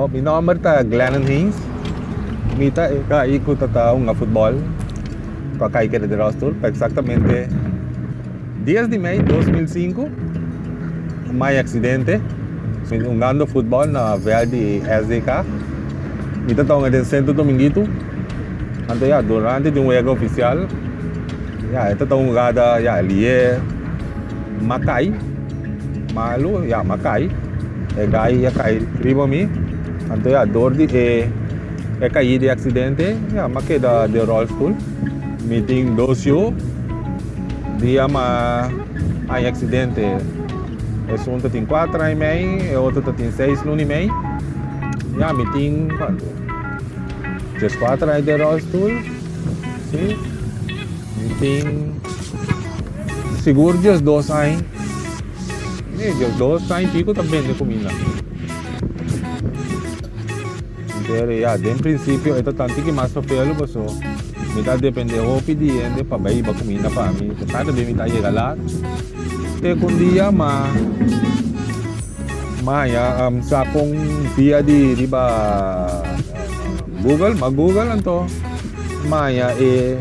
Bo, mi nomber ta Glennon Haynes. Mi ta e kai ku ta ta hunga futbòl pa kai keda di ròlstoel pa eksaktamente dies di mei 2005 mai aksidente mi hungando futbòl na vèlt di SDK. Mi ta ta hunga den Sento Dominguito. Anto ya durante di un wega ofisial ya e ta ta un hugada ya lié Makai malu ya makai e gai a kai riba mi anto ya dor di e e kai di accidente ya mi a keda den rolstoel mi tin dos yu dia mi a haña accidente esun ta tin cuater aña y mei e otro ta tin seis luna y mei ya mi tin cuanto diescuater aña den rolstoel si mi tin. Sigur 12 aña, sí, 12 aña y pico ta bende cuminda. Pero ya, den principio e ta tanti ki mas papel paso mi ta depende hopi di hende pa bay hiba cuminda pa mi. Cada bes mi ta yega laat. Te cu un dia ma ma haña sa con via di riba Google, ma Google anto ma haña e.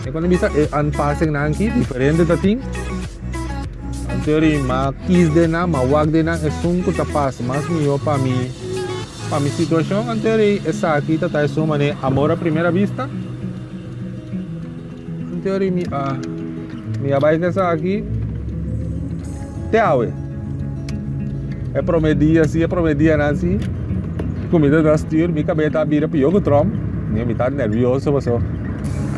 E cuando bisa e aanpassing nan aki diferente ta tin. Anto ri ma kies den nan, ma wak den nan esun cu ta pas mas miho pa mi pa mi situacion. Anto ri esaki ta ta esun mane amor a primera vista. Anto ri mi a mi a bay cu esaki te awe. E prome dia si, e prome dianan si cu mi ta ta stuur mi cabeza ta bira pio cu trom. Mi ta nervioso paso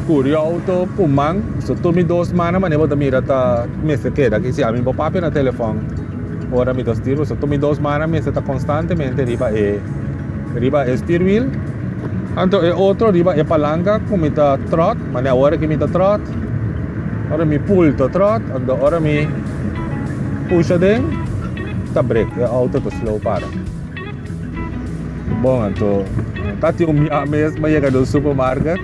curi auto cu man so tur mi dos mannan manera bo ta mira ta mester keda aki si ami bo papia na telefon ora mi ta stuur paso tur mi dos mannan mester ta constantemente riba e riba e stuurwiel anto e otro riba e palanca cu mi ta trot manera ora cu mi ta trot ora mi pull ta trot anto ora mi pusha den ta brek e auto ta slow para. Bon anto ta tin un mia mes m'a yega den un supermarket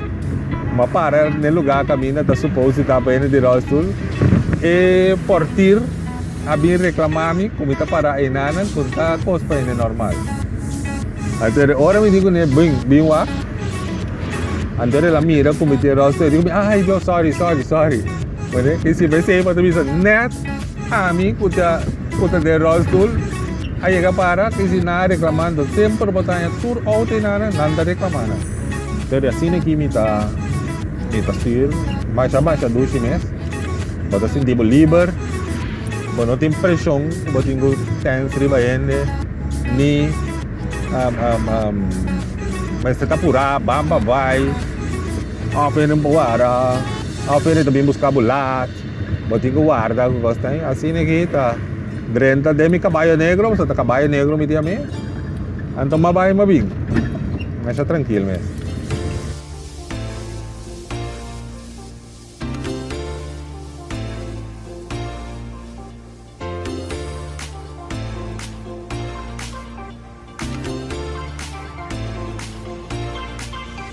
m'a para n'e lugar kaminda ta supos di ta pa hende di rolstoel e portir a bin reclama mi ku mi ta para einanan ku ta kos pa hende normal. Anto ora mi di kuné bin bin wak anto el a mira ku mi tin rolstoel e di ku mi ay Dios sorry sorry sorry i si esei bo ta bisa net. Ami ku ta ku ta den rolstoel a yega para kisi nan a reklamando semper bo ta haña tur outo i nana nan ta reklama nan. Pero asina aki mi ta mi ta stuur masha masha dushi mes bo ta sinti bo liber bo no tin preshon ku bo tin ku tens riba hende ni mester ta purá ban pa bai òf hende por wara òf hende ta bin buska bo lat. Bo tin ku warda ku kos ta asina aki ta drenta den mi kabayo negro pasobra ta kabayo negro mi tin ami anto m'a bai m'a bin masha trankil mes.